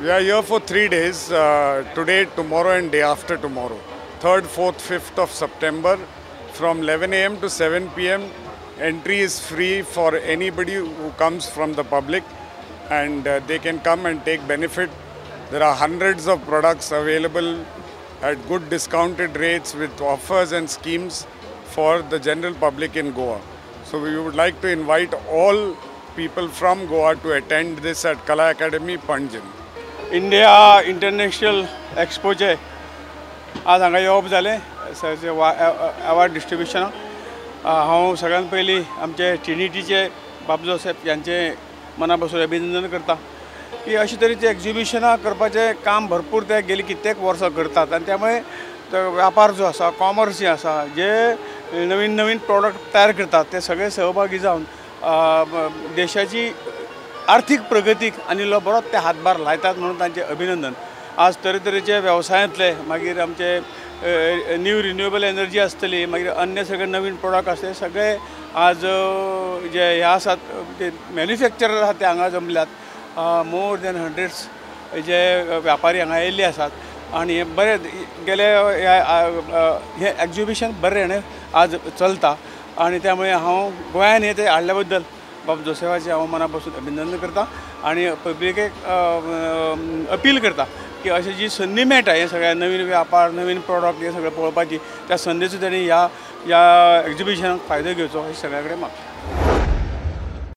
We are here for 3 days, today, tomorrow and day after tomorrow. 3rd, 4th, 5th of September from 11 a.m. to 7 p.m. Entry is free for anybody who comes from the public and they can come and take benefit. There are hundreds of products available at good discounted rates with offers and schemes for the general public in Goa. So we would like to invite all people from Goa to attend this at Kala Academy, Panjim. India International एक्सपोचे आज हांगा येवप जालें award डिस्ट्रिब्युशनाक. हांव सगळ्यात पयलीं आमचे ट्रिनिटीचे बाब Joseph यांचे मना पासून अभिनंदन करता की अशे तरेचे एक्जिबिशनां करपाचें काम भरपूर ते गेली कित्येक वर्सां करतात आनी त्यामुळे व्यापार जो आसा, कॉमर्स जे आसा, जे नवीन नवीन प्रोडक्ट तयार करतात ते सगळे सहभागी जावन देशाची आर्थीक प्रगतीक आनी इल्लो बरोच ते हातभार लायतात म्हणून तांचें अभिनंदन. आज तरेतरेचे वेवसायांतले, मागीर आमचे न्यू रिन्युएबल एनर्जी आसतली, मागीर अन्य सगळे नवीन प्रोडक्ट आसतले, सगळे आज जे हे आसात ते मॅन्युफॅक्चरर आसात ते हांगा जमल्यात. मोर दॅन हंड्रेड्स जे व्यापारी हांगा येयल्ले आसात आनी हे बरें गेले हें एक्जिबिशन बरें आज चलता आनी त्यामुळे हांव गोंयान हे ते हाडल्या बद्दल बाब जोसेफाचें हांव मना पासून अभिनंदन करता आनी पब्लिकेक अपील करता की अशी जी संदी मेळटा हे सगळ्या नवीन व्यापार, नवीन प्रोडक्ट हे सगळें पळोवपाची, त्या संदीचो तांणी ह्या एक्जिबिशनाक फायदो घेवचो हे सगळ्या कडेन मागता.